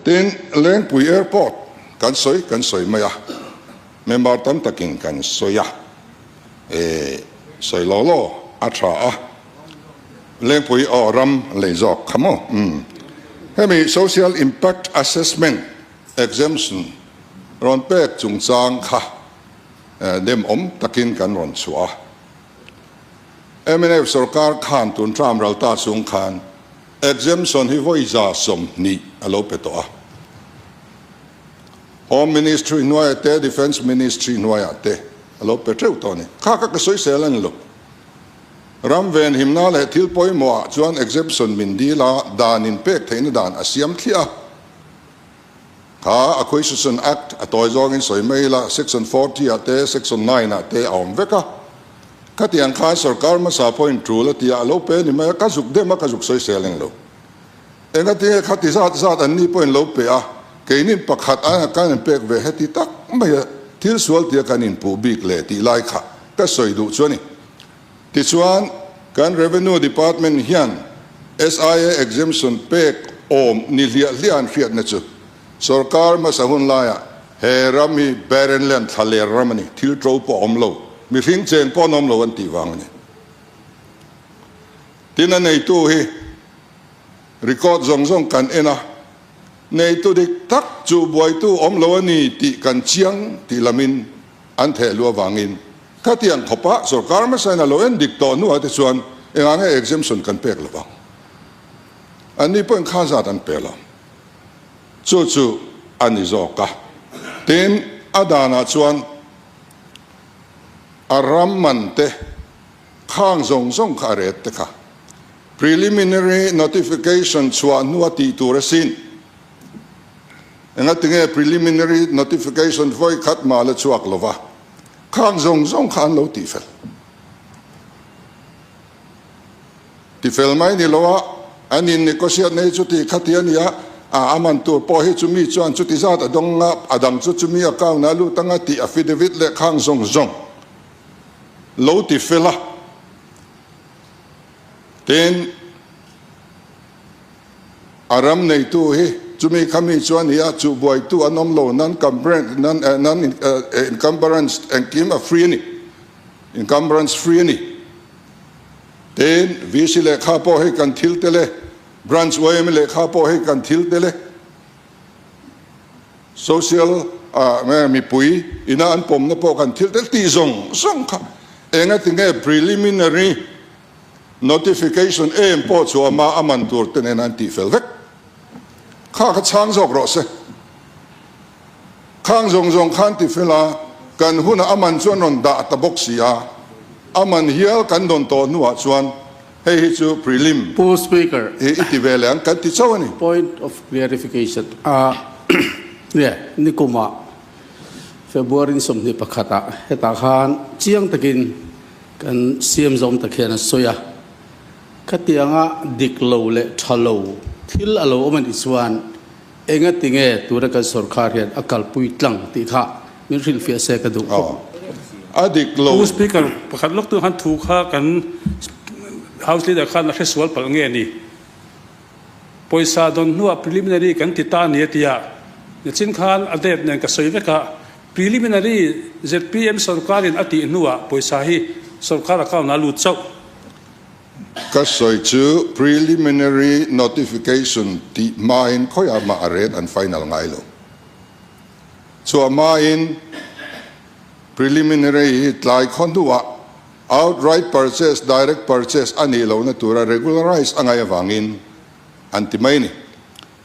Tin, Lengpui Airport kan sawi kan sawi mai a, member tam takin kan sawi a, e, sawi law law a tha a, Lengpui aw ram lei zawk kha maw? Umm. Hemi Social Impact Assessment Exemption rawn pek chungchang kha dem awm takin kan rawn chhuah a. Mnf sorkar khan tun term ral ta chung khan Exemption hi vawi 120 a lo pe tawh a. Home Ministry hnuaiah te, Defence Ministry hnuaiah te a lo pe teuh tawh a ni. Kha kha ka sawisel a ni lo. Ram venhimna leh thil pawimawhah chuan exemption min dil a, dan in pek theihna dan a siam thliah a. Kha Acquisition Act a tawi zawngin sawi mai ila, Section 40 ah te, Section 9 ah te a awm vek a. Khatiang khan sorkar hmasa pawhin tul a ti a, a lo pe ni mai a, ka zuk dem a, ka zuk sawisel eng lo. Engatinge khati zat zat an ni pawhin lo pe a, keinin pakhat a kan in pek ve heti tak mai a, thil sual tia kan inpuh bik leh tih lai kha ka sawi duh chu a ni. Tichuan, kan Revenue Department hian SIA exemption pek awm ni hliah hliah an hriatna chu sorkar hmasa hun laiah he ram hi barren land, thlaler ram a ni, thil to pawh a awm lo, mihring cheng pawh an awm lo an tih vang a ni. Tin, a neitu hi record zawng zawng kan en a, neitu dik tak chu buaitu awm lo a ni tih kan chiang tih lamin an theh luh avangin Khatiang khawpa sorkar hmasain a lo en dik tawh hnuah te chuan engah nge exemption kan pek lo vang? Anni pawhin kha zat an pe lo. Chu chu a ni zawk a. Tin, a danah chuan a ram man te khang zawng zawng kha a ret te kha preliminary notification chhuah hnua tih tur asin. Engatinge preliminary notification vawi khat mah la chhuak lo va? Khang zawng zawng kha an lo tihfel. Tifel mai ni lo a, an in negotiate nei chuti khati a nia, a man tur pawh hi chumi chuan chuti zat a dawng a, a dang chu chumi account ah lut anga tih affidavit leh khang zawng zawng lo tifel a. Tin, A ram neitu hi chumi khami chuan hi a chuh buaitu an awm lo nan nan encumbrance engkim a free a ni, encumbrance free a ni. Tin, VC lehkha pawh hei kan thil tel e, Branch yma lehkha pawh hei kan thil tel e, Social mipui ina an pawmna pawh kan thil tel tih zawng zawng kha engatinge preliminary Notification em pawh chu ama a man tur te nen an tih fel vek. Kha kha chhang zawk rawh se. Khang zawng zawng khan ti fel a, kan hunah a man chu an rawn dah ta bawk si a, a man hial kan dawn tawh hnuah chuan hei hi chu prelim Pu Speaker. hi i ti ve leh ang kan ti chauh a ni. Point of clarification, a nge nikumah February 21 ah hetah khan chiang takin Kan siam zawm tak hian a sawi a, khatianga dik lo leh tha lo thil a lo awm a nih chuan engati nge tuna kan sorkar hian a kalpui tlang tih kha min hrilhfiah se ka duh khawp. A dik lo. Pu Speaker, pakhat lawk tu khan thu kha kan House Leader khan a hresual palh nge ni? Pawisa dawn hnuah preliminary kan ti ta a ni a ti a, nichin khan a date nen ka sawi vek a, Preliminary zpm sorkarin a tih hnuah pawisa hi sorkar account ah lut chauh. Ka sawi chu preliminary notification tih hmain khawiah mah a ret an final ngai lo. Chhuah hmain preliminary hi tlai khaw hnuah outright purchase, direct purchase a nih lohna tura regularize a ngaih avangin an ti mai a ni.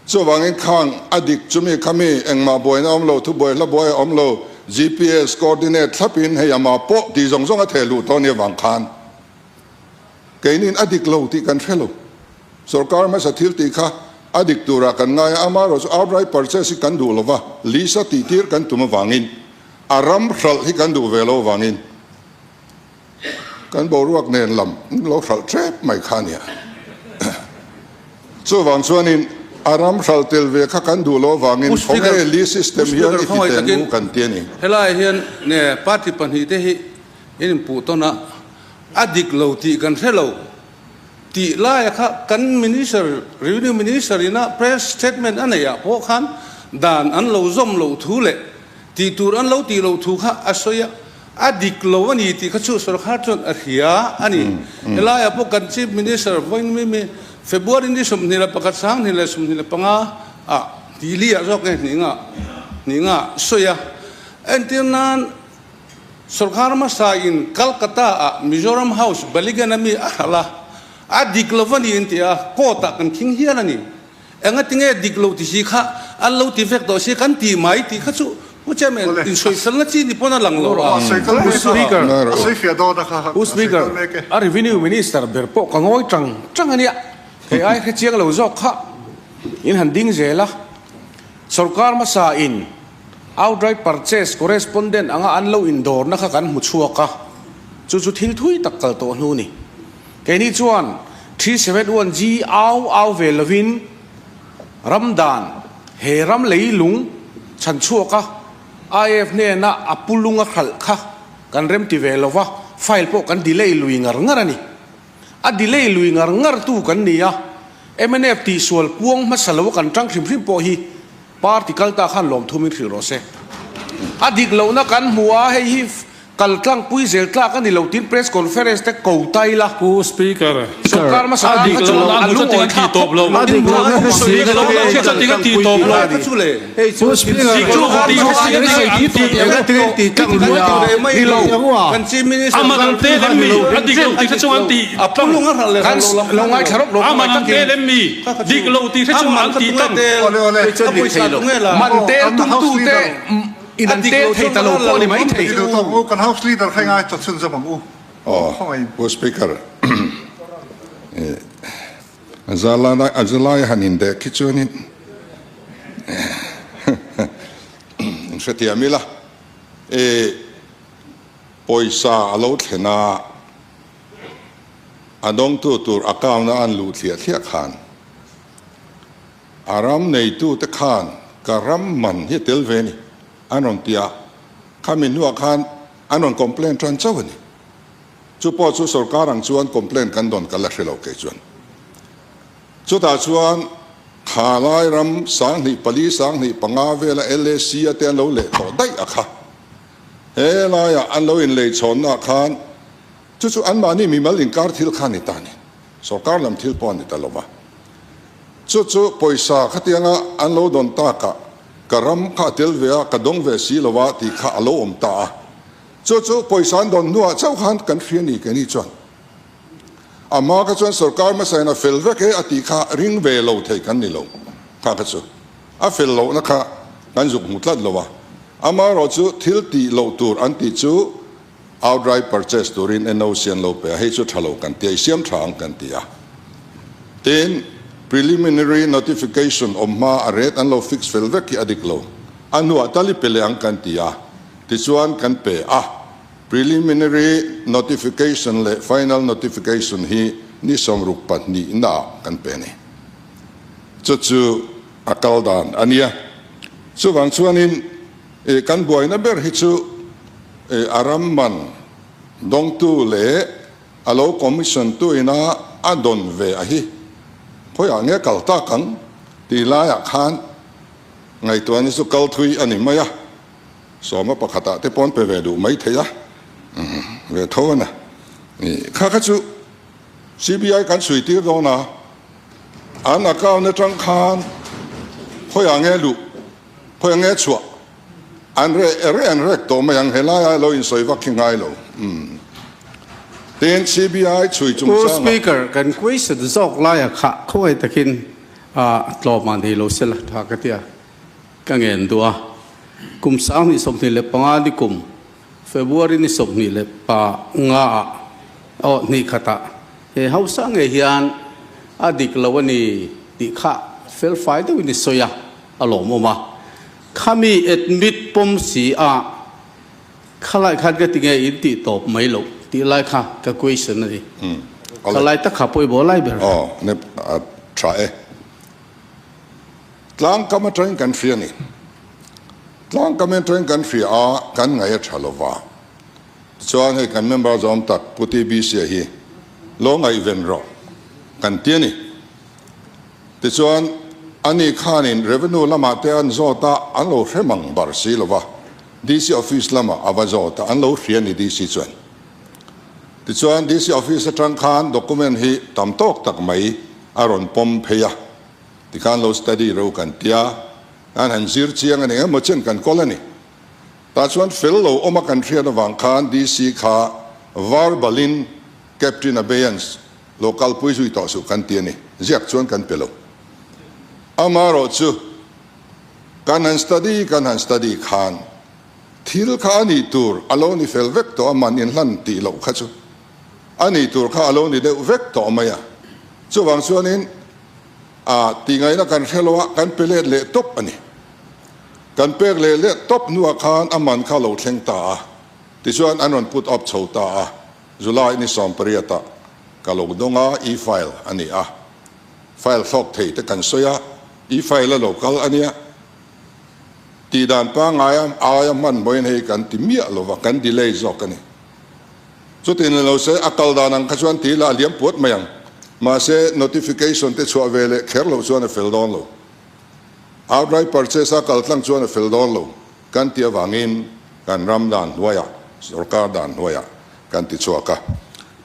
Chuvangin khang a dik chumi khami engmah buaina awm lo, thubuai hla buai a awm lo, GPS coordinate thlapin hei amah pawh tih zawng zawng a theh luh tawh nia vang khan keinin a dik lo tih kan hre lo. Sorkar hmasa thil tih kha a dik turah kan ngai a, amaherawh chu outright purchase hi kan duh lo va, lease a tih tir kan tum avangin a ram hralh hi kan duh ve lo avangin Kan boruak nen lam lo hralh tep mai kha nia. Chuvang chuanin a ram hralh tel ve kha kan duh lo avangin khawnge li system hian i ti teh mu kan ti a ni. Helai hian party pahnihte hi in inpuh tawn a, a dik lo tih kan hre lo. Tih laia kha kan Minister, Revenue Minister ina press statement a neih ah pawh khan dan an lo zawm loh thu leh tih tur an lo tih loh thu kha a sawi a, a dik lo a ni tih kha chu sorkar chuan a hria a ni. Helaiah pawh kan Chief Minister vawiin mi mi February ni 21 2025 ah tih li ah zawk nge hnih nga hnih nga sawi a, entir nan Sorkar hmasa in Calcutta ah Mizoram House Baligan a mi a hralh a, a dik lo va ni an ti a, court ah kan khing hial a ni. Engati nge dik lo ti si kha an lo ti vek tawh si kan ti mai tih kha chu Pu Chairman in sawifelna chi ni pawn a lang lo a. Pu Speaker, Pu Speaker, a Revenue Minister ber pawh ka ngawi tang tang a nia, hei ai hre chiang lo zawk kha in han ding zel a, sorkar hmasa in Outright purchase correspondent anga an lo indawrna kha kan hmu chhuak a, chu chu thil thui tak kal tawh hnu ni. Keini chuan 371G au au ve lovin ram dan he ram leilung chhan chhuak a, IAF hnena a pu lung a hralh kha kan remti ve lova, file pawh kan delay lui ngar ngar a ni. A delay lui ngar ngar tu kan ni a, mnf tihsual puang hmasa lo a kan tang hrim hrim pawh hi Party kal ta khan lawmthu min hrilh rawh se. A dik lohna kan hmu a, hei hi kal tlangpui zel tlak a ni lo tiin press conference te ko ta ila. Pu Speaker, Sorkar hmasa a tan dik kha chu lohna a hmu chu lungawi tinga thlak ti tawp khawp lo. a dik lohna Dik lohna hria chu tinga ti tawp lo. Pu Speaker, Dik lo A man an tel em mi? A dik lo tih hre chung an ti tlang. Kan lo ngaithla rawk rawk A man an tel em mi? Dik lo tih hre chung an ti tlang. Man tel tumtu te in an tel thei ta lo pawh a ni mai thei. Pu Speaker, a zalai han indeh khi chuanin in hrethiam ila. Pawisa a lo thlen a, a dawngtu tur account a an luh thliah thliah khan a ram neitute khan ka ram man hi a tel ve a ni an rawn ti a, khami hnuah khan an rawn complain tan chauh a ni. Chu pawh chu sorkar ang chuan complain kan dawn ka la hre lo kei chuan. Chutah chuan kha lai ram 2004 2005 vela LAC a te an lo leh tawh daih a kha. He laiah an lo inleichhawnnaah khan chu chu anmahni mimal inkar thil kha a ni ta a ni. Sorkar lam thil pawh a ni ta lo va. Chu chu pawisa khatianga an lo dawn takah ka ram kha a tel ve a, ka dawng ve si lo a tih kha a lo awm ta a. Chu chu pawisa an dawn hnuah chauh khan kan hria ni keini chuan. A hma kha chuan sorkar hmasain a fel vek e a tih kha ring ve lo thei kan ni lo. Kha kha chu a fel lohna kha kan zuk hmu tlat lo a. Amaherawh chu thil tih loh tur an tih chu outright purchase turin NOC an lo pe a, hei chu tha lo kan ti a, i siam tha ang kan ti a. Tin, preliminary notification awm hma a rate an lo fix fel vek hi a dik lo. A hnuah tal i pe leh ang kan ti a, tichuan kan pe a. Preliminary notification leh final notification hi ni 62 naah kan pe a ni. Chu chu a kal dan a nia. Chuvang chuanin kan buaina ber hi chu a ram man dawngtu leh a lo commission tu ina a dawn ve a hi khawiah nge kal tak ang tih laiah khan ngaihtuahna chu kal thui a ni mai a, sawma pakhatah te pawn pe ve duh mai thei a, ve tho a na. Kha kha chu CBI kan chhui tir dawn a, an account atang khan khawiah nge luh, khawiah nge chhuah, an reh reh an rek tawh mai ang, helai a lo insawi vak hi ngai lo. Tin, CBI chhui Pu chungchangah. Speaker, kan question zawk laia kha khawngaih takin tlawm ah nei lo sela tha ka tia ka ngen duh a. Kum 2025 ni kum February ni 25 ah aw hnih khatah he hausa ngei hian a dik lo a ni tih kha fel fai deuhin i sawi a, a lawmawm a. Khami admit pawm si a khalai khan ka ti nge in tih tawp mai loh tih lai kha ka question a ni. Khalai tak kha pawimawh lai ber. Aw, ne a tha e. Tlangkam atangin kan hria a ni. Tlangkam atangin kan hria a, kan ngaih a tha lo va. Tichuan hei kan member zawm tak Pu TBC-a hi lo ngaihven rawh. kan ti a ni. Tichuan, ani khanin Revenue lamah te an zawt a, an lo hre mang bar si lo va, DC Office lamah a va zawt a, an lo hria a ni DC chuan. Tichuan, DC Office atang khan document hi tam tawk tak mai a rawn pawm phei a, tikhan lo study ro kan tia, an han zir chiang a ni emaw chen kan kawl a ni. Tah chuan fel lo awm a kan hriat avang khan DC kha verbalin Captain Abeyance lo kalpui zui tawh suh kan ti a ni. Ziak chuan kan pe lo. Amaherawh chu kan han study kan han study khan thil kha a nih tur a lo ni fel vek tawh a, man inhlan tih loh kha chu a nih tur kha a lo ni deuh vek tawh mai a. Chuvang chuanin a tihngaihna kan hre lo a, kan pe let leh tawp a ni. Kan pek leh leh tawp hnuah khan a man kha lo thleng ta a, tichuan an rawn put up chho ta a, July ni 18 ah ka lo dawng a, e-file a ni a, file thlawk thei te kan sawi a, e-file a lo kal a nia, tih dan pangngai a aia hman mawiin hei kan ti miah lo va, kan delay zawk a ni. Chutin ni lo se a kal dan ang kha chuan ti ila a liam puat mai ang, mahse notification te chhuah ve leh kher loh chuan a fel dawn lo. Outright purchase a kal tlang chuan a fel dawn lo kan tih avangin kan ram dan hnuaiah, sorkar dan hnuaiah kan ti chhuak a.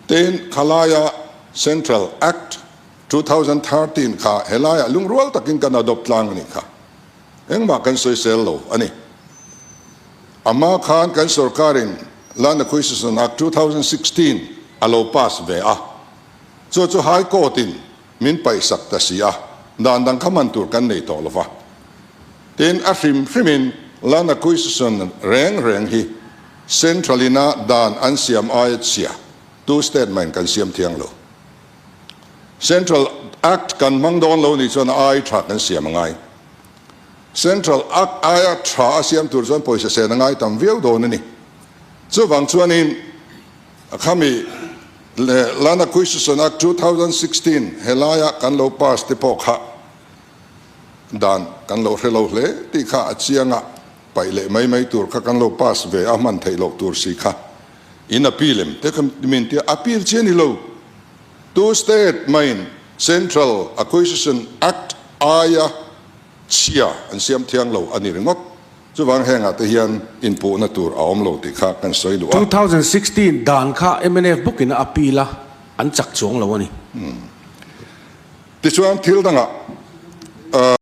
Tin, khalaia Central Act 2013 kha helaiah lungrual takin kan adopt tlang a nih kha. Engmah kan sawisel lo a ni. Ama khan kan sorkarin Land Acquisition Act 2016 a lo pass ve a, chu chu High Court-in Min paihsak ta si a, dan dang kha man tur kan nei tawh lo va. Tin, a hrim hrimin Land Acquisition reng reng hi Central ina dan an siam aia chhia tu state main kan siam thiang lo. Central Act kan hmang dawn lo nih chuan a ai tha kan siam a ngai. Central Act aia tha a siam tur chuan pawisa sen a ngai tam viau dawn a ni. Chuvang chuanin Khami leh Land Acquisition Act 2016 helaia kan lo pass te pawh kha dan kan lo hre lo hle tih kha a chiang a, paih leh mai mai tur kha kan lo pass ve a hman theih loh tur si kha in appeal em te kha min tia appeal chi a ni lo. Tu state main Central Acquisition Act aia chhia an siam thiang lo a ni ringawt. Chuvang hengah te hian inpuhna tur a awm lo tih kha kan sawi duh a. 2016 dan kha mnf bawkin a appeal a, an chak chuang lo a ni. Tichuan thil dangah.